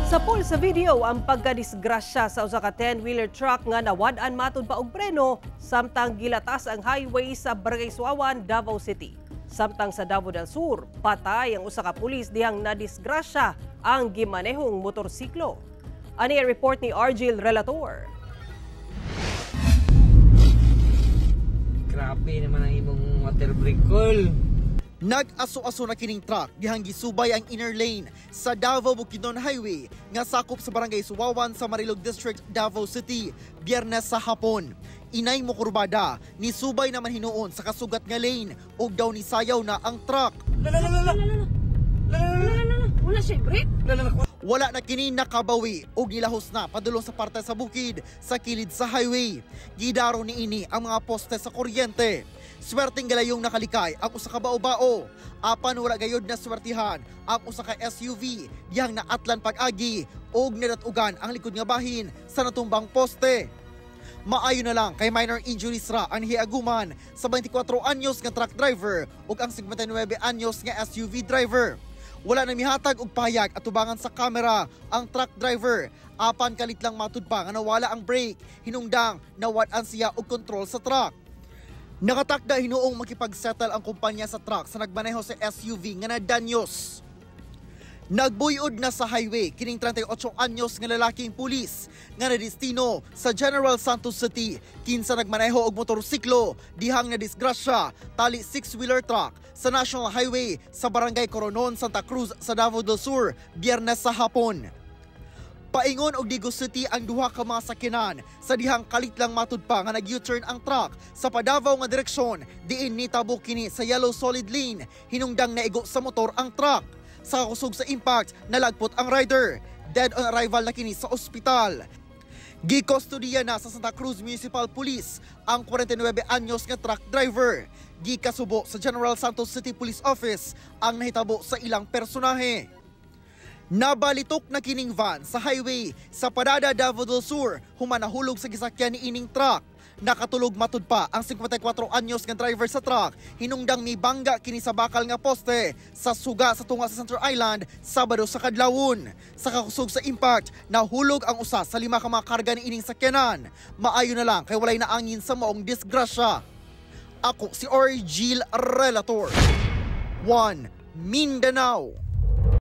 Sapul sa video ang pagkadisgrasya sa usa ka 10-wheeler truck nga nawad-an matud pa og preno samtang gilatas ang highway sa Barangay Suawan, Davao City. Samtang sa Davao del Sur, patay ang usa ka pulis dihang nadisgrasya ang gimanehong motorsiklo. Ani ang report ni Argil Relator. Grabe naman ang imong water brake call. Nag-aso-aso na kining truck dihang gisubay ang inner lane sa Davao Bukidnon Highway nga sakop sa Barangay Suwawan sa Marilog District, Davao City, Biyernes sa hapon. Inay mo kurbada, nisubay naman hinuon sa kasugat nga lane ug daw nisayaw na ang truck. Wala siya brake? Wala na kini nakabawi ug nilahos na padulong sa parte sa bukid sa kilid sa highway. Gidaro niini ang mga poste sa kuryente. Swerteng galayong nakalikay ang usa ka bao-bao. Apan wala gayod na swertihan ang usa ka SUV dihang naatlan pag-agi ug nadatugan ang likod nga bahin sa natumbang poste. Maayo na lang kay minor injuries ra ang hiaguman sa 24 anyos nga truck driver ug ang 59 anyos nga SUV driver. Wala na mihatag og pahayag at tubangan sa kamera ang truck driver. Apan kalit lang matud pa nga nawala ang brake, hinungdang nawad-an siya og kontrol sa truck. Nakatakda hinuong makipagsettle ang kumpanya sa truck sa nagmaneho sa SUV nga nadanyos. Nagbuyod na sa highway kining 38 anyos nga lalaking pulis nga nadestino sa General Santos City kinsa nagmaneho og motorsiklo dihang nadisgrasya tali six-wheeler truck sa National Highway sa Barangay Coronon, Santa Cruz sa Davao del Sur, Biyernes sa hapon. Paingon og Digos City ang duha ka mga sakyanan sa dihang kalit lang matud pa nga nag-U-turn ang truck sa padavaw nga direksyon diin nitabo kini sa yellow solid lane hinungdang naigo sa motor ang truck. Sa kusog sa impact, nalagpot ang rider. Dead on arrival na kini sa ospital. Gikustudiya na sa Santa Cruz Municipal Police ang 49 anyos nga truck driver. Gikasubo sa General Santos City Police Office ang nahitabo sa ilang personahe. Nabalitok na kining van sa highway sa Padada, Davao del Sur, humanahulog sa gisakyan ni ining truck. Nakatulog matud pa ang 54 anyos nga driver sa truck, hinungdang mibangga kini sa bakal nga poste sa suga sa tunga sa Center Island, Sabado sa kadlawon. Sa kakusog sa impact, nahulog ang usa sa 5 ka mga karga ni ining sakyanan. Maayo na lang kay walay naangin sa maong disgrasya. Ako si Orgil Relator. 1 Mindanao.